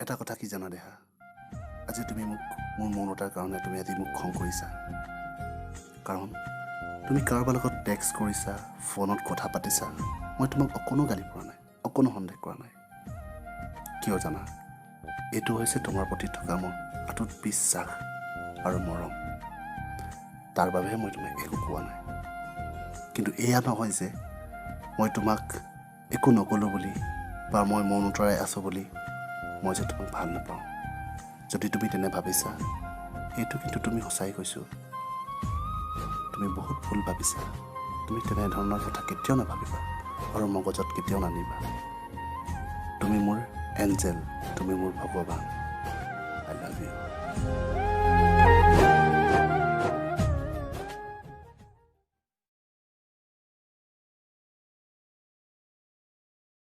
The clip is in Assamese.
এটা কথা কি জানা দেহা, আজি তুমি মোক মোৰ মৌনতাৰ কাৰণে তুমি আজি মোক খং কৰিছা। কাৰণ তুমি কাৰোবাৰ লগত টেক্সট কৰিছা, ফোনত কথা পাতিছা, মই তোমাক অকণো গালি পৰা নাই, অকণো সন্দেহ কৰা নাই। কিয় জানা? এইটো হৈছে তোমাৰ প্ৰতি থকা মোৰ অটুট বিশ্বাস আৰু মৰম। তাৰ বাবেহে মই তোমাক একো কোৱা নাই। কিন্তু এয়া নহয় যে মই তোমাক একো নক'লোঁ বুলি বা মই মৌনতাৰে আছোঁ বুলি মই যে তোমাক ভাল নাপাওঁ। যদি তুমি তেনে ভাবিছা, এইটো কিন্তু তুমি সঁচাই কৈছোঁ, তুমি বহুত ভুল ভাবিছা। তুমি তেনেধৰণৰ কথা কেতিয়াও নাভাবিবা আৰু মগজত কেতিয়াও নানিবা। তুমি মোৰ এঞ্জেল, তুমি মোৰ ভগৱান। I love you.